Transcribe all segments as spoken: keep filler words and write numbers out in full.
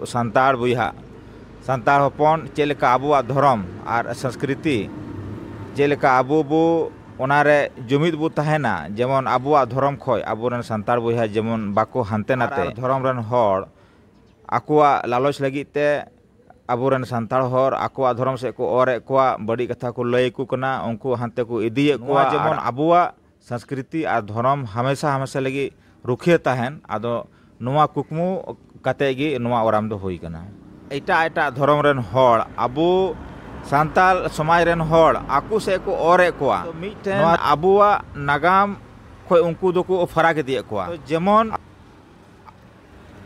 ᱥᱟᱱᱛᱟᱲ ᱵᱚᱭᱦᱟ, ᱥᱟᱱᱛᱟᱲ ᱦᱚᱯᱚᱱ ᱪᱮᱫ ᱞᱮᱠᱟ ᱟᱵᱚᱣᱟᱜ ᱫᱷᱚᱨᱚᱢ ᱟᱨ ᱥᱚᱝᱥᱠᱨᱤᱛᱤ, ᱪᱮᱫ ᱞᱮᱠᱟ ᱟᱵᱚ ᱵᱚ ᱚᱱᱟᱨᱮ ᱡᱩᱢᱤᱫ ᱵᱚ ᱛᱟᱦᱮᱱᱟ, ᱡᱮᱢᱚᱱ ᱟᱵᱚᱣᱟᱜ ᱫᱷᱚᱨᱚᱢ ᱠᱷᱚᱱ ᱟᱵᱚᱨᱮᱱ ᱥᱟᱱᱛᱟᱲ ᱵᱚᱭᱦᱟ ᱡᱮᱢᱚᱱ ᱵᱟᱠᱚ ᱦᱟᱱᱛᱮ ᱱᱟᱛᱮ᱾ ᱟᱨ ᱫᱷᱚᱨᱚᱢ ᱨᱮᱱ ᱦᱚᱲ ᱟᱠᱚᱣᱟᱜ ᱞᱟᱞᱚᱪ ᱞᱟᱹᱜᱤᱫ ᱛᱮ ᱟᱵᱚᱨᱮᱱ ᱥᱟᱱᱛᱟᱲ ᱦᱚᱲ ᱟᱠᱚᱣᱟᱜ ᱫᱷᱚᱨᱚᱢ ᱥᱮᱫ ᱠᱚ ᱚᱨᱮᱫ ᱠᱚᱣᱟ, ᱵᱟᱹᱲᱤᱡ ᱠᱟᱛᱷᱟ ᱠᱚ ᱞᱟᱹᱭ ᱟᱠᱚ ᱠᱟᱱᱟ, ᱩᱱᱠᱩ ᱦᱟᱱᱛᱮ ᱠᱚ ᱤᱫᱤᱭᱮᱫ ᱱᱚᱣᱟ ᱠᱚᱣᱟ᱾ ᱡᱮᱢᱚᱱ ᱟᱨ ᱟᱵᱚᱣᱟᱜ ᱥᱚᱝᱥᱠᱨᱤᱛᱤ ᱟᱨ ᱫᱷᱚᱨᱚᱢ ᱦᱟᱢᱮᱥᱟ ᱦᱟᱢᱮᱥᱟ ᱞᱟᱹᱜᱤᱫ ᱨᱩᱠᱷᱤᱭᱟᱹ ᱛᱟᱦᱮᱱ, ᱟᱫᱚ ᱱᱚᱣᱟ ᱠᱩᱠᱢᱩ ᱠᱟᱛᱮ ᱜᱮ ᱱᱚᱣᱟ ᱚᱨᱟᱢ ᱫᱚ ᱦᱩᱭ ᱠᱟᱱᱟ᱾ ᱮᱴᱟᱜ ᱮᱴᱟᱜ ᱫᱷᱚᱨᱚᱢ ᱨᱮᱱ ᱦᱚᱲ ᱟᱵᱚ ᱥᱟᱱᱛᱟᱲ ᱥᱚᱢᱟᱡᱽ ᱨᱮᱱ ᱦᱚᱲ ᱟᱠᱚ ᱥᱮᱫ ᱠᱚ ᱚᱨᱮᱫ ᱠᱚᱣᱟ᱾ ᱛᱚ ᱢᱤᱫᱴᱮᱱ ᱱᱚᱣᱟ ᱟᱵᱚᱣᱟᱜ ᱱᱟᱜᱟᱢ ᱠᱷᱚᱱ ᱩᱱᱠᱩ ᱫᱚᱠᱚ ᱯᱷᱟᱨᱟᱠ ᱤᱫᱤᱭᱮᱫ ᱠᱚᱣᱟ᱾ ᱛᱚ ᱡᱮᱢᱚᱱ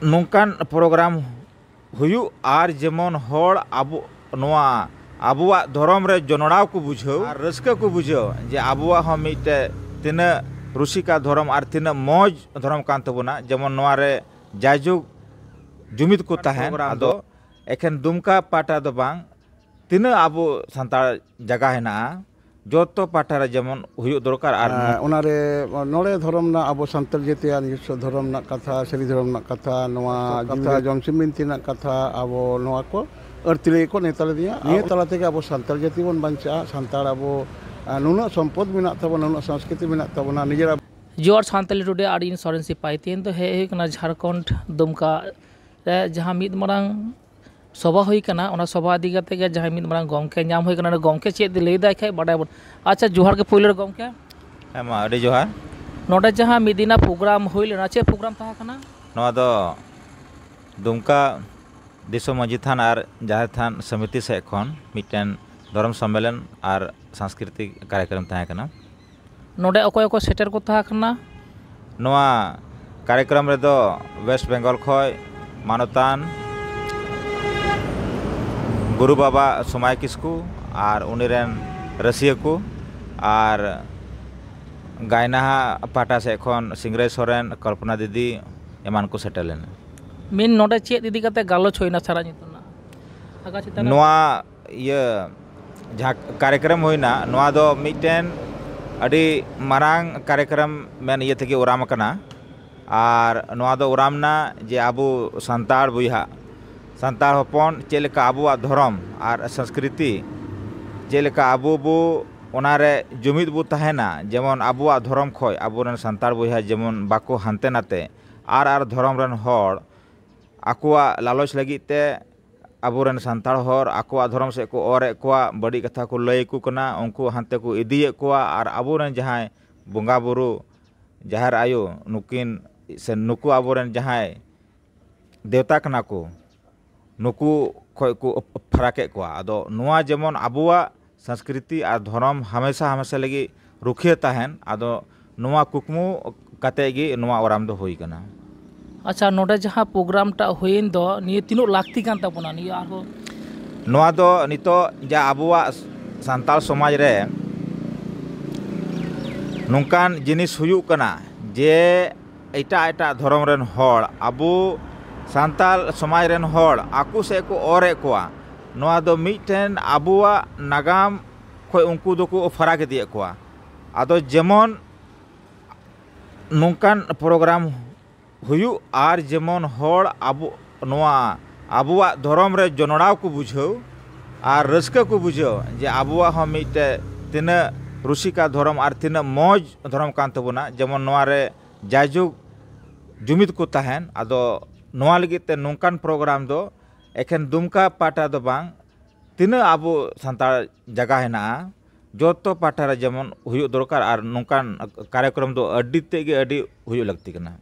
ᱱᱚᱝᱠᱟᱱ ᱯᱨᱳᱜᱨᱟᱢ ᱦᱩᱭᱩᱜ ᱟᱨ ᱡᱮᱢᱚᱱ ᱦᱚᱲ ᱟᱵᱚ ᱱᱚᱣᱟ ᱟᱵᱚᱣᱟᱜ ᱫᱷᱚᱨᱚᱢ ᱨᱮ ᱡᱚᱱᱚᱲᱟᱣ ᱠᱚ ᱵᱩᱡᱷᱟᱹᱣ ᱟᱨ ᱨᱟᱹᱥᱠᱟᱹ ᱠᱚ ᱵᱩᱡᱷᱟᱹᱣ ᱡᱮ ᱟᱵᱚᱣᱟᱜ ᱦᱚᱸ ᱢᱤᱫᱴᱮᱡ ᱛᱤᱱᱟᱹᱜ ᱨᱩᱥᱤᱠᱟ ᱫᱷᱚᱨᱚᱢ ᱟᱨ ᱛᱤᱱᱟᱹᱜ ᱢᱚᱡᱽ ᱫᱷᱚᱨᱚᱢ ᱠᱟᱱ ᱛᱟᱵᱚᱱᱟ, ᱡᱮᱢᱚᱱ ᱱᱚᱣᱟ ᱨᱮ ᱡᱟᱭᱡᱩᱜᱽ ᱡᱩᱢᱤᱫ ᱠᱚ ᱛᱟᱦᱮᱱ᱾ ᱟᱫᱚ ᱮᱠᱷᱮᱱ ᱫᱩᱢᱠᱟ ᱯᱟᱦᱴᱟ ᱫᱚ ᱵᱟᱝ, ᱛᱤᱱᱟᱹᱜ ᱟᱵᱚ ᱥᱟᱱᱛᱟᱲ ᱡᱟᱭᱜᱟ ᱦᱮᱱᱟᱜᱼᱟ, ᱡᱚᱛᱚ ᱯᱟᱦᱴᱟ ᱨᱮ ᱡᱮᱢᱚᱱ ᱦᱩᱭᱩᱜ ᱫᱚᱨᱠᱟᱨ᱾ ᱟᱨ ᱟᱨ ᱚᱱᱟᱨᱮ ᱱᱚᱰᱮ ᱫᱷᱚᱨᱚᱢ ᱨᱮᱱᱟᱜ, ᱟᱵᱚ ᱥᱟᱱᱛᱟᱲ ᱡᱟᱹᱛᱤᱭᱟᱜ ᱱᱤᱡᱚᱥᱥᱚ ᱫᱷᱚᱨᱚᱢ ᱨᱮᱱᱟᱜ ᱠᱟᱛᱷᱟ, ᱥᱟᱹᱨᱤ ᱫᱷᱚᱨᱚᱢ ᱨᱮᱱᱟᱜ ᱠᱟᱛᱷᱟ, ᱱᱚᱣᱟ ᱠᱟᱛᱷᱟ, ᱡᱚᱢᱥᱤᱢ ᱵᱤᱱᱛᱤ ᱨᱮᱱᱟᱜ ᱠᱟᱛᱷᱟ, ᱟᱵᱚ ᱱᱚᱣᱟ ᱠᱚ ᱟᱹᱲᱛᱤ ᱞᱟᱹᱜᱤᱫ ᱠᱚ ᱱᱮᱣᱛᱟ ᱞᱮᱫᱤᱧᱟ᱾ ᱱᱤᱭᱟᱹ ᱛᱟᱞᱟ ᱛᱮᱜᱮ ᱟᱵᱚ ᱥᱟᱱᱛᱟᱲ ᱡᱟᱹᱛᱤ ᱵᱚᱱ ᱵᱟᱧᱪᱟᱜᱼᱟ, ᱥᱟᱱᱛᱟᱲ ᱟᱵᱚ, ᱟᱨ ᱱᱩᱱᱟᱹᱜ ᱥᱚᱢᱯᱚᱫ ᱢᱮᱱᱟᱜ ᱛᱟᱵᱚᱱᱟ, ᱱᱩᱱᱟᱹᱜ ᱥᱚᱝᱥᱠᱨᱤᱛᱤ ᱢᱮᱱᱟᱜ ᱛᱟᱵᱚᱱᱟ, ᱱᱤᱡᱮᱨᱟᱜ ᱡᱚᱦᱟᱨ ᱥᱟᱱᱛᱟᱞᱤ ᱴᱩᱰᱮ, ᱟᱨ ᱤᱧ ᱥᱚᱨᱮᱱ ᱥᱤᱯᱟᱦᱤ᱾ ᱛᱮᱦᱮᱧ ᱫᱚ ᱦᱮᱡ ᱦᱩᱭ ᱠᱟᱱᱟ ᱡᱷᱟᱲᱠᱷᱚᱸᱰ ᱫᱩᱢᱠᱟ ᱨᱮ, ᱡᱟᱦᱟᱸ ᱢᱤᱫ ᱢᱟᱨᱟᱝ ᱥᱚᱵᱷᱟ ᱦᱩᱭ ᱠᱟᱱᱟ᱾ ᱚᱱᱟ ᱥᱚᱵᱷᱟ ᱤᱫᱤ ᱠᱟᱛᱮ ᱜᱮ ᱡᱟᱦᱟᱸᱭ ᱢᱤᱫ ᱢᱟᱨᱟᱝ ᱜᱚᱢᱠᱮ ᱧᱟᱢ ᱦᱩᱭ ᱠᱟᱱᱟ, ᱩᱱᱤ ᱜᱚᱢᱠᱮ ᱪᱮᱫ ᱞᱟᱹᱭ ᱫᱟᱭ ᱠᱷᱟᱡ ᱵᱟᱰᱟᱭ ᱵᱚᱱ᱾ ᱟᱪᱪᱷᱟ, ᱡᱚᱦᱟᱨ ᱜᱮ ᱯᱳᱭᱞᱳ ᱨᱮ ᱜᱚᱢᱠᱮ᱾ ᱦᱮᱸ ᱢᱟ, ᱟᱹᱰᱤ ᱡᱚᱦᱟᱨ᱾ ᱱᱚᱰᱮ ᱡᱟᱦᱟᱸ ᱢᱤᱫ ᱫᱤᱱᱟᱜ ᱯᱨᱳᱜᱨᱟᱢ ᱦᱩᱭ ᱞᱮᱱᱟ, ᱪᱮᱫ ᱯᱨᱳᱜᱨᱟᱢ ᱛᱟᱦᱮᱸ ᱠᱟᱱᱟ? ᱱᱚᱣᱟ ᱫᱚ ᱫᱩᱢᱠᱟ ᱫᱤᱥᱚᱢ ᱢᱟᱹᱡᱷᱤ ᱛᱷᱟᱱ ᱟᱨ ᱡᱟᱦᱮᱨ ᱛᱷᱟᱱ ᱥᱚᱢᱤᱛᱤ ᱥᱮᱫ ᱠᱷᱚᱱ ᱢᱤᱫᱴᱮᱱ ᱫᱷᱚᱨᱚᱢ ᱥᱚᱢᱢᱮᱞᱚᱱ ᱟᱨ ᱥᱟᱝᱥᱠᱨᱤᱛᱤᱠ ᱠᱟᱨᱭᱚᱠᱨᱚᱢ ᱛᱟᱦᱮᱸ ᱠᱟᱱᱟ᱾ ᱱᱚᱰᱮ ᱚᱠᱚᱭ ᱚᱠᱚᱭ ᱥᱮᱴᱮᱨ ᱠᱚ ᱛᱟᱦᱮᱸ ᱠᱟᱱᱟ? ᱱᱚᱣᱟ ᱠᱟᱨᱭᱚᱠᱨᱚᱢ ᱨᱮᱫᱚ ᱣᱮᱥᱴ ᱵᱮᱝᱜᱚᱞ ᱠᱷᱚᱱ ᱢᱟᱱᱚᱛᱟᱱ ᱜᱩᱨᱩ ᱵᱟᱵᱟ ᱥᱚᱢᱟᱭ ᱠᱤᱥᱠᱩ ᱟᱨ ᱩᱱᱤ ᱨᱮᱱ ᱨᱟᱹᱥᱤᱭᱟᱹ ᱠᱚ, ᱟᱨ ᱜᱟᱭᱱᱟᱦᱟ ᱯᱟᱦᱴᱟ ᱥᱮᱫ ᱠᱷᱚᱱ ᱥᱤᱝᱨᱟᱹᱭ ᱥᱚᱨᱮᱱ, ᱠᱚᱞᱯᱚᱱᱟ ᱫᱤᱫᱤ ᱮᱢᱟᱱ ᱠᱚ ᱥᱮᱴᱮᱨ ᱞᱮᱱᱟ᱾ ᱢᱤᱱ ᱱᱚᱰᱮ ᱪᱮᱫ ᱤᱫᱤ ᱠᱟᱛᱮ ᱜᱟᱞᱚᱪ ᱦᱩᱭᱱᱟ ᱥᱟᱨᱟ ᱧᱤᱫᱟᱹ ᱨᱮᱱᱟᱜ? ᱟᱜᱟ ᱪᱮᱛᱟᱱ ᱨᱮ ᱱᱚᱣᱟ ᱤᱭᱟᱹ ᱡᱟᱦᱟᱸ ᱠᱟᱨᱭᱚᱠᱨᱚᱢ ᱦᱩᱭᱱᱟ, ᱱᱚᱣᱟ ᱫᱚ ᱢᱤᱫᱴᱮᱱ ᱟᱹᱰᱤ ᱢᱟᱨᱟᱝ ᱠᱟᱨᱭᱚᱠᱨᱚᱢ ᱢᱮᱱ ᱤᱭᱟᱹ ᱛᱮᱜᱮ ᱚᱨᱟᱢ ᱟᱠᱟᱱᱟ᱾ ᱟᱨ ᱱᱚᱣᱟ ᱫᱚ ᱚᱨᱟᱢ ᱱᱟ ᱡᱮ ᱟᱵᱚ ᱥᱟᱱᱛᱟᱲ ᱵᱚᱭᱦᱟ, ᱥᱟᱱᱛᱟᱲ ᱦᱚᱯᱚᱱ ᱪᱮᱫ ᱞᱮᱠᱟ ᱟᱵᱚᱣᱟᱜ ᱫᱷᱚᱨᱚᱢ ᱟᱨ ᱥᱚᱝᱥᱠᱨᱤᱛᱤ ᱪᱮᱫ ᱞᱮᱠᱟ ᱟᱵᱚ ᱵᱚ ᱚᱱᱟᱨᱮ ᱡᱩᱢᱤᱫ ᱵᱚ ᱛᱟᱦᱮᱱᱟ, ᱡᱮᱢᱚᱱ ᱟᱵᱚᱣᱟᱜ ᱫᱷᱚᱨᱚᱢ ᱠᱷᱚᱡ ᱟᱵᱚᱨᱮᱱ ᱥᱟᱱᱛᱟᱲ ᱵᱚᱭᱦᱟ ᱡᱮᱢᱚᱱ ᱵᱟᱠᱚ ᱦᱟᱱᱛᱮ ᱱᱟᱛᱮ ᱟᱨ ᱟᱨ ᱫᱷᱚᱨᱚᱢ ᱨᱮᱱ ᱦᱚᱲ ᱟᱠᱚᱣᱟᱜ ᱞᱟᱞᱚᱪ ᱞᱟᱹᱜᱤᱫ ᱛᱮ ᱟᱵᱚᱨᱮᱱ ᱥᱟᱱᱛᱟᱲ ᱦᱚᱲ ᱟᱠᱚᱣᱟᱜ ᱫᱷᱚᱨᱚᱢ ᱥᱮᱫ ᱠᱚ ᱚᱨᱮᱫ ᱠᱚᱣᱟ, ᱵᱟᱹᱲᱤᱡ ᱠᱟᱛᱷᱟ ᱠᱚ ᱞᱟᱹᱭ ᱟᱠᱚ ᱠᱟᱱᱟ, ᱩᱱᱠᱩ ᱦᱟᱱᱛᱮ ᱠᱚ ᱤᱫᱤᱭᱮᱫ ᱠᱚᱣᱟ᱾ ᱟᱨ ᱟᱵᱚᱨᱮᱱ ᱡᱟᱦᱟᱸᱭ ᱵᱚᱸᱜᱟ ᱵᱩᱨᱩ, ᱡᱟᱦᱮᱨ ᱟᱭᱳ, ᱱᱩᱠᱤᱱ ᱥᱮ ᱱᱩᱠᱩ ᱟᱵᱚᱨᱮᱱ ᱡᱟᱦᱟᱸᱭ ᱫᱮᱣᱛᱟ ᱠᱟᱱᱟ ᱠᱚ, ᱱᱩᱠᱩ ᱠᱷᱚᱡ ᱠᱚ ᱯᱷᱟᱨᱟᱠᱮᱫ ᱠᱚᱣᱟ᱾ ᱟᱫᱚ ᱱᱚᱣᱟ ᱡᱮᱢᱚᱱ ᱟᱵᱚᱣᱟᱜ ᱥᱚᱝᱥᱠᱨᱤᱛᱤ ᱟᱨ ᱫᱷᱚᱨᱚᱢ ᱦᱟᱢᱮᱥᱟ ᱦᱟᱢᱮᱥᱟ ᱞᱟᱹᱜᱤᱫ ᱨᱩᱠᱷᱤᱭᱟᱹ ᱛᱟᱦᱮᱱ, ᱟᱫᱚ ᱱᱚᱣᱟ ᱠᱩᱠᱢᱩ ᱠᱟᱛᱮ ᱜᱮ ᱱᱚᱣᱟ ᱚᱨᱟᱢ ᱫᱚ ᱦᱩᱭ ᱠᱟᱱᱟ᱾ ᱟᱪᱪᱷᱟ, ᱱᱚᱰᱮ ᱡᱟᱦᱟᱸ ᱯᱨᱳᱜᱨᱟᱢ ᱴᱟᱜ ᱦᱩᱭᱮᱱ ᱫᱚ, ᱱᱤᱭᱟᱹ ᱛᱤᱱᱟᱹᱜ ᱞᱟᱹᱠᱛᱤ ᱠᱟᱱ ᱛᱟᱵᱚᱱᱟ ᱱᱤᱭᱟᱹ ᱟᱨᱦᱚᱸ? ᱱᱚᱣᱟ ᱫᱚ ᱱᱤᱛᱚᱜ ᱡᱟ ᱟᱵᱚᱣᱟᱜ ᱥᱟᱱᱛᱟᱲ ᱥᱚᱢᱟᱡᱽ ᱨᱮ ᱱᱚᱝᱠᱟᱱ ᱡᱤᱱᱤᱥ ᱦᱩᱭᱩᱜ ᱠᱟᱱᱟ ᱡᱮ ᱮᱴᱟᱜ ᱮᱴᱟᱜ ᱫᱷᱚᱨᱚᱢ ᱨᱮᱱ ᱦᱚᱲ ᱟᱵᱚ ᱥᱟᱱᱛᱟᱲ ᱥᱚᱢᱟᱡᱽ ᱨᱮᱱ ᱦᱚᱲ ᱟᱠᱚ ᱥᱮᱫ ᱠᱚ ᱚᱨᱮᱫ ᱠᱚᱣᱟ᱾ ᱱᱚᱣᱟ ᱫᱚ ᱢᱤᱫᱴᱮᱱ ᱟᱵᱚᱣᱟᱜ ᱱᱟᱜᱟᱢ ᱠᱷᱚᱱ ᱩᱱᱠᱩ ᱫᱚᱠᱚ ᱯᱷᱟᱨᱟᱠ ᱤᱫᱤᱭᱮᱫ ᱠᱚᱣᱟ᱾ ᱟᱫᱚ ᱡᱮᱢᱚᱱ ᱱᱚᱝᱠᱟᱱ ᱯᱨᱳᱜᱨᱟᱢ ᱦᱩᱭᱩᱜ ᱟᱨ ᱡᱮᱢᱚᱱ ᱦᱚᱲ ᱟᱵᱚ ᱱᱚᱣᱟ ᱟᱵᱚᱣᱟᱜ ᱫᱷᱚᱨᱚᱢ ᱨᱮ ᱡᱚᱱᱚᱲᱟᱣ ᱠᱚ ᱵᱩᱡᱷᱟᱹᱣ ᱟᱨ ᱨᱟᱹᱥᱠᱟᱹ ᱠᱚ ᱵᱩᱡᱷᱟᱹᱣ ᱡᱮ ᱟᱵᱚᱣᱟᱜ ᱦᱚᱸ ᱢᱤᱫᱴᱮᱡ ᱛᱤᱱᱟᱹᱜ ᱨᱩᱥᱤᱠᱟ ᱫᱷᱚᱨᱚᱢ ᱟᱨ ᱛᱤᱱᱟᱹᱜ ᱢᱚᱡᱽ ᱫᱷᱚᱨᱚᱢ ᱠᱟᱱ ᱛᱟᱵᱚᱱᱟ, ᱡᱮᱢᱚᱱ ᱱᱚᱣᱟ ᱨᱮ ᱡᱟᱭᱡᱩᱜᱽ ᱡᱩᱢᱤᱫ ᱠᱚ ᱛᱟᱦᱮᱱ᱾ ᱟᱫᱚ ᱱᱚᱣᱟ ᱞᱟᱹᱜᱤᱫ ᱛᱮ ᱱᱚᱝᱠᱟᱱ ᱯᱨᱳᱜᱨᱟᱢ ᱫᱚ ᱮᱠᱷᱮᱱ ᱫᱩᱢᱠᱟ ᱯᱟᱦᱴᱟ ᱫᱚ ᱵᱟᱝ, ᱛᱤᱱᱟᱹᱜ ᱟᱵᱚ ᱥᱟᱱᱛᱟᱲ ᱡᱟᱭᱜᱟ ᱦᱮᱱᱟᱜᱼᱟ, ᱡᱚᱛᱚ ᱯᱟᱦᱴᱟ ᱨᱮ ᱡᱮᱢᱚᱱ ᱦᱩᱭᱩᱜ ᱫᱚᱨᱠᱟᱨ ᱟᱨ ᱱᱚᱝᱠᱟᱱ ᱠᱟᱨᱭᱚᱠᱨᱚᱢ ᱫᱚ ᱟᱹᱰᱤ ᱛᱮᱫ ᱜᱮ ᱟᱹᱰᱤ ᱦᱩᱭᱩᱜ ᱞᱟᱹᱠᱛᱤ ᱠᱟᱱᱟ᱾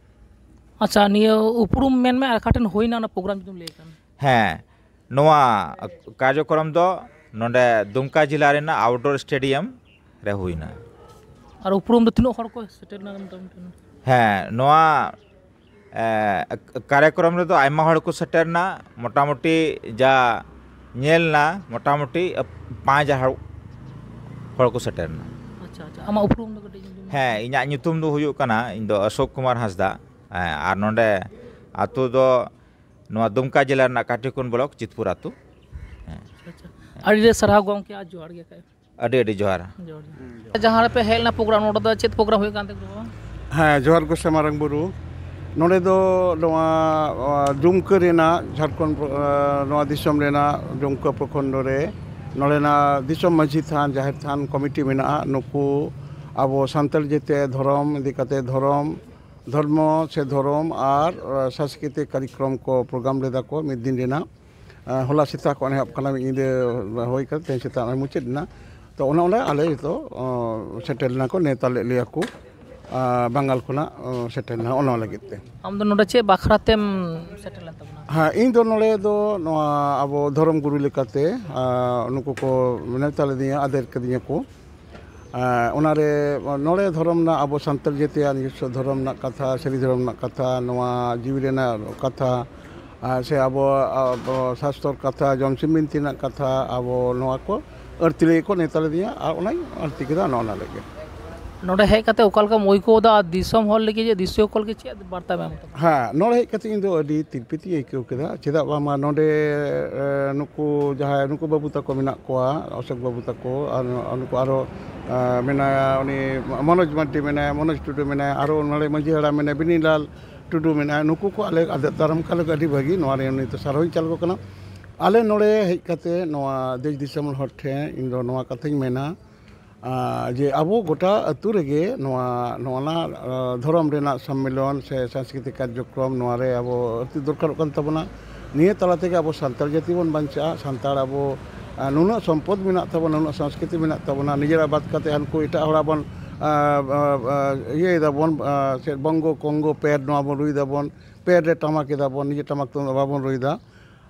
ᱟᱪᱪᱷᱟ, ᱱᱤᱭᱟᱹ ᱩᱯᱨᱩᱢ ᱢᱮᱱ ᱢᱮ ᱟᱨ ᱚᱠᱟ ᱴᱷᱮᱱ ᱦᱩᱭᱱᱟ ᱚᱱᱟ ᱯᱨᱳᱜᱨᱟᱢ ᱡᱩᱫᱤᱢ ᱞᱟᱹᱭ ᱠᱷᱟᱱ? ᱦᱮᱸ, ᱱᱚᱣᱟ ᱠᱟᱨᱭᱚᱠᱨᱚᱢ ᱫᱚ ᱱᱚᱰᱮ ᱫᱩᱢᱠᱟ ᱡᱮᱞᱟ ᱨᱮᱱᱟᱜ ᱟᱣᱩᱴᱰᱳᱨ ᱥᱴᱮᱰᱤᱭᱟᱢ ᱨᱮ ᱦᱩᱭᱱᱟ᱾ ᱟᱨ ᱩᱯᱨᱩᱢ ᱫᱚ ᱛᱤᱱᱟᱹᱜ ᱦᱚᱲ ᱠᱚ ᱥᱮᱴᱮᱨ ᱞᱮᱱᱟ ᱢᱚᱴᱟᱢᱩᱴᱤ? ᱦᱮᱸ, ᱱᱚᱣᱟ ᱮ, ᱠᱟᱨᱭᱚᱠᱨᱚᱢ ᱨᱮᱫᱚ ᱟᱭᱢᱟ ᱦᱚᱲ ᱠᱚ ᱥᱮᱴᱮᱨ ᱮᱱᱟ, ᱢᱚᱴᱟᱢᱩᱴᱤ ᱡᱟ ᱧᱮᱞ ᱮᱱᱟ, ᱢᱚᱴᱟᱢᱩᱴᱤ ᱯᱟᱸᱪ ᱦᱟᱡᱟᱨ ᱦᱚᱲ ᱠᱚ ᱥᱮᱴᱮᱨ ᱮᱱᱟ᱾ ᱟᱪᱪᱷᱟ, ᱟᱪᱪᱷᱟ, ᱟᱢᱟᱜ ᱩᱯᱨᱩᱢ ᱫᱚ ᱠᱟᱹᱴᱤᱡ ᱞᱟᱹᱭ ᱢᱮ᱾ ᱦᱮᱸ, ᱤᱧᱟᱹᱜ ᱧᱩᱛᱩᱢ ᱫᱚ ᱦᱩᱭᱩᱜ ᱠᱟᱱᱟ, ᱤᱧ ᱫᱚ ᱚᱥᱳᱠ ᱠᱩᱢᱟᱨ ᱦᱟᱸᱥᱫᱟ᱾ ᱦᱮᱸ, ᱟᱨ ᱱᱚᱰᱮ ᱟᱹᱛᱩ ᱫᱚ ᱱᱚᱣᱟ ᱫᱩᱢᱠᱟ ᱡᱮᱞᱟ ᱨᱮᱱᱟᱜ ᱠᱟᱴᱤᱠᱩᱱ ᱵᱞᱚᱠ ᱪᱤᱛᱯᱩᱨ ᱟᱹᱛᱩ᱾ ᱦᱮᱸ᱾ ᱟᱪᱪᱷᱟ, ᱟᱪᱪᱷᱟ᱾ ᱟᱹᱰᱤ ᱟᱹᱰᱤ ᱥᱟᱨᱦᱟᱣ ᱜᱚᱢᱠᱮ, ᱟᱨ ᱡᱚᱦᱟᱨ ᱜᱮ ᱠᱷᱟᱡ᱾ ᱟᱹᱰᱤ ᱟᱹᱰᱤ ᱡᱚᱦᱟᱨ᱾ ᱡᱚᱦᱟᱨ ᱜᱮ᱾ ᱡᱟᱦᱟᱸ ᱨᱮᱯᱮ ᱦᱮᱡ ᱞᱮᱱᱟ ᱯᱨᱳᱜᱨᱟᱢ, ᱱᱚᱰᱮ ᱫᱚ ᱪᱮᱫ ᱯᱨᱳᱜᱨᱟᱢ ᱦᱩᱭᱩᱜ ᱠᱟᱱ ᱛᱟᱯᱮᱭᱟ ᱵᱟᱵᱟ? ᱦᱮᱸ, ᱡᱚᱦᱟᱨ ᱜᱚᱸᱥᱟᱭ ᱢᱟᱨᱟᱝ ᱵᱩᱨᱩ᱾ ᱱᱚᱰᱮ ᱫᱚ ᱱᱚᱣᱟ ᱫᱩᱢᱠᱟᱹ ᱨᱮᱱᱟᱜ ᱡᱷᱟᱲᱠᱷᱚᱸᱰ ᱱᱚᱣᱟ ᱫᱤᱥᱚᱢ ᱨᱮᱱᱟᱜ ᱫᱩᱢᱠᱟᱹ ᱯᱨᱚᱠᱷᱚᱸᱰ ᱨᱮ ᱱᱚᱰᱮᱱᱟᱜ ᱫᱤᱥᱚᱢ ᱢᱟᱹᱡᱷᱤ ᱛᱷᱟᱱ, ᱡᱟᱦᱮᱨ ᱛᱷᱟᱱ ᱠᱚᱢᱤᱴᱤ ᱢᱮᱱᱟᱜᱼᱟ᱾ ᱱᱩᱠᱩ ᱟᱵᱚ ᱥᱟᱱᱛᱟᱲ ᱡᱟᱹᱛᱤ ᱫᱷᱚᱨᱚᱢ ᱤᱫᱤ ᱠᱟᱛᱮ, ᱫᱷᱚᱨᱚᱢ ᱫᱷᱚᱨᱢᱚ ᱥᱮ ᱫᱷᱚᱨᱚᱢ ᱟᱨ ᱥᱟᱝᱥᱠᱨᱤᱛᱤᱠ ᱠᱟᱨᱡᱚᱠᱨᱚᱢ ᱠᱚ ᱯᱨᱳᱜᱨᱟᱢ ᱞᱮᱫᱟ ᱠᱚ ᱢᱤᱫ ᱫᱤᱱ ᱨᱮᱱᱟᱜ᱾ ᱦᱚᱞᱟ ᱥᱮᱛᱟᱜ ᱠᱷᱚᱱ ᱮᱦᱚᱵ ᱠᱟᱱᱟ, ᱢᱤᱫ ᱧᱤᱫᱟᱹ ᱦᱩᱭ ᱠᱟᱛᱮ ᱛᱮᱦᱮᱧ ᱥᱮᱛᱟᱜ ᱱᱚᱜᱼᱚᱭ ᱢᱩᱪᱟᱹᱫ ᱮᱱᱟ᱾ ᱛᱚ ᱚᱱᱮ ᱚᱸᱰᱮ ᱟᱞᱮ ᱡᱚᱛᱚ ᱥᱮᱴᱮᱨ ᱞᱮᱱᱟ ᱠᱚ, ᱱᱮᱣᱛᱟ ᱞᱮᱫ ᱞᱮᱭᱟ ᱠᱚ ᱵᱟᱝᱜᱟᱞ ᱠᱷᱚᱱᱟᱜ ᱥᱮᱴᱮᱨ ᱞᱮᱱᱟ ᱚᱱᱟ ᱞᱟᱹᱜᱤᱫ ᱛᱮ᱾ ᱟᱢ ᱫᱚ ᱱᱚᱰᱮ ᱪᱮᱫ ᱵᱟᱠᱷᱨᱟ ᱛᱮᱢ ᱥᱮᱴᱮᱨ ᱞᱮᱱ ᱛᱟᱵᱚᱱᱟ? ᱦᱮᱸ, ᱤᱧ ᱫᱚ ᱱᱚᱰᱮ ᱫᱚ ᱱᱚᱣᱟ ᱟᱵᱚ ᱫᱷᱚᱨᱚᱢ ᱜᱩᱨᱩ ᱞᱮᱠᱟᱛᱮ ᱱᱩᱠᱩ ᱠᱚ ᱱᱮᱣᱛᱟ ᱞᱮᱫᱤᱧᱟ, ᱟᱫᱮᱨ ᱠᱟᱫᱤᱧᱟ ᱠᱚ᱾ ᱚᱱᱟᱨᱮ ᱱᱚᱰᱮ ᱫᱷᱚᱨᱚᱢ ᱨᱮᱱᱟᱜ, ᱟᱵᱚ ᱥᱟᱱᱛᱟᱲ ᱡᱟᱹᱛᱤᱭᱟᱜ ᱱᱤᱡᱚᱥᱥᱚ ᱫᱷᱚᱨᱚᱢ ᱨᱮᱱᱟᱜ ᱠᱟᱛᱷᱟ, ᱥᱟᱹᱨᱤ ᱫᱷᱚᱨᱚᱢ ᱨᱮᱱᱟᱜ ᱠᱟᱛᱷᱟ, ᱱᱚᱣᱟ ᱡᱤᱣᱤ ᱨᱮᱱᱟᱜ ᱠᱟᱛᱷᱟ, ᱥᱮ ᱟᱵᱚ ᱥᱟᱥᱛᱚᱨ ᱠᱟᱛᱷᱟ, ᱡᱚᱢᱥᱤᱢ ᱵᱤᱱᱛᱤ ᱨᱮᱱᱟᱜ ᱠᱟᱛᱷᱟ, ᱟᱵᱚ ᱱᱚᱣᱟ ᱠᱚ ᱟᱹᱲᱛᱤ ᱞᱟᱹᱜᱤᱫ ᱠᱚ ᱱᱮᱣᱛᱟ ᱞᱮᱫᱤᱧᱟ ᱟᱨ ᱚᱱᱟᱧ ᱟᱹᱲᱛᱤ ᱠᱮᱫᱟ ᱱᱚᱜᱼᱚ ᱱᱚᱣᱟ ᱞᱟᱹᱜᱤᱫ᱾ ᱱᱚᱰᱮ ᱦᱮᱡ ᱠᱟᱛᱮ ᱚᱠᱟ ᱞᱮᱠᱟᱢ ᱟᱹᱭᱠᱟᱹᱣ ᱮᱫᱟ ᱟᱨ ᱫᱤᱥᱚᱢ ᱦᱚᱲ ᱞᱟᱹᱜᱤᱫ ᱡᱮ ᱫᱤᱥᱚᱢ ᱦᱚᱲ ᱞᱟᱹᱜᱤᱫ ᱪᱮᱫ ᱵᱟᱨᱛᱟᱢ ᱮᱢ ᱛᱟᱵᱚᱱᱟ? ᱦᱮᱸ, ᱱᱚᱰᱮ ᱦᱮᱡ ᱠᱟᱛᱮ ᱤᱧ ᱫᱚ ᱟᱹᱰᱤ ᱛᱤᱨᱯᱤᱛ ᱤᱧ ᱟᱹᱭᱠᱟᱹᱣ ᱠᱮᱫᱟ᱾ ᱪᱮᱫᱟᱜ ᱵᱟᱝᱢᱟ ᱱᱚᱰᱮ ᱱᱩᱠᱩ ᱡᱟᱦᱟᱸᱭ ᱱᱩᱠᱩ ᱵᱟᱹᱵᱩ ᱛᱟᱠᱚ ᱢᱮᱱᱟᱜ ᱠᱚᱣᱟ, ᱚᱥᱳᱠ ᱵᱟᱹᱵᱩ ᱛᱟᱠᱚ, ᱟᱨ ᱱᱩᱠᱩ ᱟᱨᱚ ᱢᱮᱱᱟᱭᱟ ᱩᱱᱤ ᱢᱚᱱᱳᱡᱽ ᱢᱟᱨᱰᱤ ᱢᱮᱱᱟᱭᱟ, ᱢᱚᱱᱳᱡᱽ ᱴᱩᱰᱩ ᱢᱮᱱᱟᱭᱟ, ᱟᱨᱚ ᱱᱚᱰᱮ ᱢᱟᱹᱡᱷᱤ ᱦᱟᱲᱟᱢ ᱢᱮᱱᱟᱭᱟ, ᱵᱤᱱᱤᱞᱟᱞ ᱴᱩᱰᱩ ᱢᱮᱱᱟᱭᱟ᱾ ᱱᱩᱠᱩ ᱠᱚ ᱟᱞᱮ ᱟᱫᱮᱨ ᱫᱟᱨᱟᱢ ᱠᱟᱜ ᱞᱟᱹᱜᱤᱫ ᱟᱹᱰᱤ ᱵᱷᱟᱹᱜᱤ, ᱱᱚᱣᱟ ᱨᱮ ᱩᱱᱤ ᱫᱚ ᱥᱟᱨᱦᱟᱣ ᱤᱧ ᱪᱟᱞ ᱟᱠᱚ ᱠᱟᱱᱟ᱾ ᱟᱞᱮ ᱱᱚᱰᱮ ᱦᱮᱡ ᱠᱟᱛᱮ ᱱᱚᱣᱟ ᱫᱮᱥ ᱫᱤᱥᱚᱢ ᱦᱚᱲ ᱴᱷᱮᱱ ᱤᱧ ᱫᱚ ᱱᱚᱣᱟ ᱠᱟᱛᱷᱟᱧ ᱢᱮᱱᱟ, ᱡᱮ ᱟᱵᱚ ᱜᱚᱴᱟ ᱟᱹᱛᱩ ᱨᱮᱜᱮ ᱱᱚᱣᱟ, ᱱᱚᱣᱟ ᱫᱷᱚᱨᱚᱢ ᱨᱮᱱᱟᱜ ᱥᱚᱢᱢᱮᱞᱚᱱ ᱥᱮ ᱥᱟᱝᱥᱠᱨᱤᱛᱤᱠ ᱠᱟᱨᱡᱚᱠᱨᱚᱢ ᱱᱚᱣᱟ ᱨᱮ ᱟᱵᱚ ᱟᱹᱰᱤ ᱫᱚᱨᱠᱟᱨᱚᱜ ᱠᱟᱱ ᱛᱟᱵᱚᱱᱟ᱾ ᱱᱤᱭᱟᱹ ᱛᱟᱞᱟ ᱛᱮᱜᱮ ᱟᱵᱚ ᱥᱟᱱᱛᱟᱲ ᱡᱟᱹᱛᱤ ᱵᱚᱱ ᱵᱟᱧᱪᱟᱜᱼᱟ᱾ ᱥᱟᱱᱛᱟᱲ ᱟᱵᱚ ᱱᱩᱱᱟᱹᱜ ᱥᱚᱢᱯᱚᱫ ᱢᱮᱱᱟᱜ ᱛᱟᱵᱚᱱᱟ, ᱱᱩᱱᱟᱹᱜ ᱥᱚᱝᱥᱠᱨᱤᱛᱤ ᱢᱮᱱᱟᱜ ᱛᱟᱵᱚᱱᱟ, ᱱᱤᱡᱮᱨᱟᱜ ᱵᱟᱫ ᱠᱟᱛᱮ ᱦᱟᱱᱠᱩ ᱮᱴᱟᱜ ᱦᱚᱲᱟᱜ ᱵᱚᱱ ᱤᱭᱟᱹᱭ ᱫᱟᱵᱚᱱ, ᱪᱮᱫ ᱵᱚᱝᱜᱚ ᱠᱚᱝᱜᱚ ᱯᱮᱰ ᱱᱚᱣᱟ ᱵᱚᱱ ᱨᱩᱭ ᱫᱟᱵᱚᱱ, ᱯᱮᱰ ᱨᱮ ᱴᱟᱢᱟᱠ ᱮᱫᱟᱵᱚᱱ, ᱱᱤᱡᱮ ᱴᱟᱢᱟᱠ ᱛᱩᱢᱫᱟᱜ ᱵᱟᱵᱚᱱ ᱨᱩᱭ ᱫᱟ᱾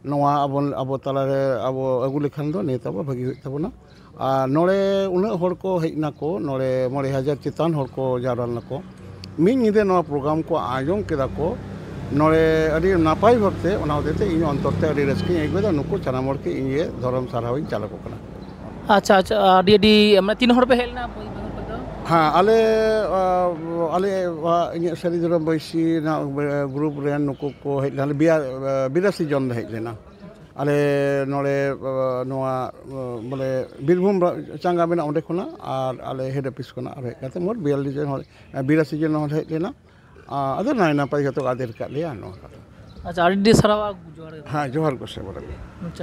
ᱱᱚᱣᱟ ᱟᱵᱚ, ᱟᱵᱚ ᱛᱟᱞᱟᱨᱮ ᱟᱵᱚ ᱟᱹᱜᱩ ᱞᱮᱠᱷᱟᱱ ᱫᱚ ᱱᱤᱭᱟᱹ ᱛᱟᱵᱚ ᱵᱷᱟᱹᱜᱤ ᱦᱩᱭᱩᱜ ᱛᱟᱵᱚᱱᱟ᱾ ᱟᱨ ᱱᱚᱰᱮ ᱩᱱᱟᱹᱜ ᱦᱚᱲ ᱠᱚ ᱦᱮᱡ ᱱᱟᱠᱚ, ᱱᱚᱰᱮ ᱢᱚᱬᱮ ᱦᱟᱡᱟᱨ ᱪᱮᱛᱟᱱ ᱦᱚᱲ ᱠᱚ ᱡᱟᱣᱨᱟ ᱞᱮᱱᱟ ᱠᱚ᱾ ᱢᱤᱫ ᱧᱤᱫᱟᱹ ᱱᱚᱣᱟ ᱯᱨᱳᱜᱨᱟᱢ ᱠᱚ ᱟᱸᱡᱚᱢ ᱠᱮᱫᱟ ᱠᱚ ᱱᱚᱰᱮ ᱟᱹᱰᱤ ᱱᱟᱯᱟᱭ ᱵᱷᱟᱵᱽᱛᱮ᱾ ᱚᱱᱟ ᱦᱚᱛᱮᱡ ᱛᱮ ᱤᱧ ᱚᱱᱛᱚᱨ ᱛᱮ ᱟᱹᱰᱤ ᱨᱟᱹᱥᱠᱟᱹᱧ ᱟᱹᱭᱠᱟᱹᱣ ᱮᱫᱟ᱾ ᱱᱩᱠᱩ ᱥᱟᱱᱟᱢ ᱦᱚᱲ ᱜᱮ ᱤᱧ ᱜᱮ ᱫᱷᱚᱨᱚᱢ ᱥᱟᱨᱦᱟᱣ ᱤᱧ ᱪᱟᱞ ᱟᱠᱚ ᱠᱟᱱᱟ᱾ ᱟᱪᱪᱷᱟ, ᱟᱪᱪᱷᱟ, ᱟᱹᱰᱤ ᱟᱹᱰᱤ, ᱢᱟᱱᱮ, ᱛᱤᱱ ᱦᱚᱲ ᱯᱮ ᱦᱮᱡ ᱞᱮᱱᱟ ᱵᱟᱹᱭ ᱵᱟᱹᱭ ᱠᱷᱚᱱ ᱫᱚ? ᱦᱮᱸ, ᱟᱞᱮ, ᱟᱸ, ᱟᱞᱮ, ᱟᱸ, ᱤᱧᱟᱹᱜ ᱥᱟᱹᱨᱤ ᱫᱷᱚᱨᱚᱢ ᱵᱟᱹᱭᱥᱤ ᱨᱮᱱᱟᱜ, ᱟᱸ, ᱜᱨᱩᱯ ᱨᱮᱱ ᱱᱩᱠᱩ ᱠᱚ ᱦᱮᱡ ᱞᱮᱱᱟ, ᱵᱤᱭᱟ-, ᱟᱸ, ᱵᱤᱨᱟᱥᱤ ᱡᱚᱱ ᱞᱮ ᱦᱮᱡ ᱞᱮᱱᱟ᱾ ᱟᱞᱮ ᱱᱚᱰᱮ, ᱟᱸ, ᱱᱚᱣᱟ, ᱟᱸ, ᱵᱚᱞᱮ ᱵᱤᱨᱵᱷᱩᱢ ᱨᱟ-, ᱪᱟᱸᱜᱟ ᱢᱮᱱᱟᱜᱼᱟ, ᱚᱸᱰᱮ ᱠᱷᱚᱱᱟᱜ, ᱟᱨ ᱟᱞᱮ ᱦᱮᱰ ᱚᱯᱷᱤᱥ ᱠᱷᱚᱱᱟᱜ ᱟᱨ ᱦᱮᱡ ᱠᱟᱛᱮ ᱢᱳᱴ ᱵᱤᱭᱟᱞᱞᱤᱥ ᱡᱚᱱ ᱦᱚᱲ, ᱟᱸ, ᱵᱤᱨᱟᱥᱤ ᱡᱚᱱ ᱦᱚᱲ ᱦᱮᱡ ᱞᱮᱱᱟ᱾ ᱟᱫᱚ ᱱᱟᱭ ᱱᱟᱯᱟᱭ ᱡᱚᱛᱚ ᱠᱚ ᱟᱫᱮᱨ ᱠᱟᱜ ᱞᱮᱭᱟ ᱱᱚᱣᱟ ᱠᱟᱛᱷᱟ᱾ ᱟᱪᱪᱷᱟ, ᱟᱹᱰᱤ ᱟᱹᱰᱤ ᱥᱟᱨᱦᱟᱣ ᱟᱨ ᱡᱚᱦᱟᱨ ᱜᱮ᱾ ᱦᱮᱸ, ᱡᱚᱦᱟᱨ ᱜᱚᱸᱥᱟᱭ ᱵᱟᱵᱟ᱾ ᱟᱪᱪᱷᱟ,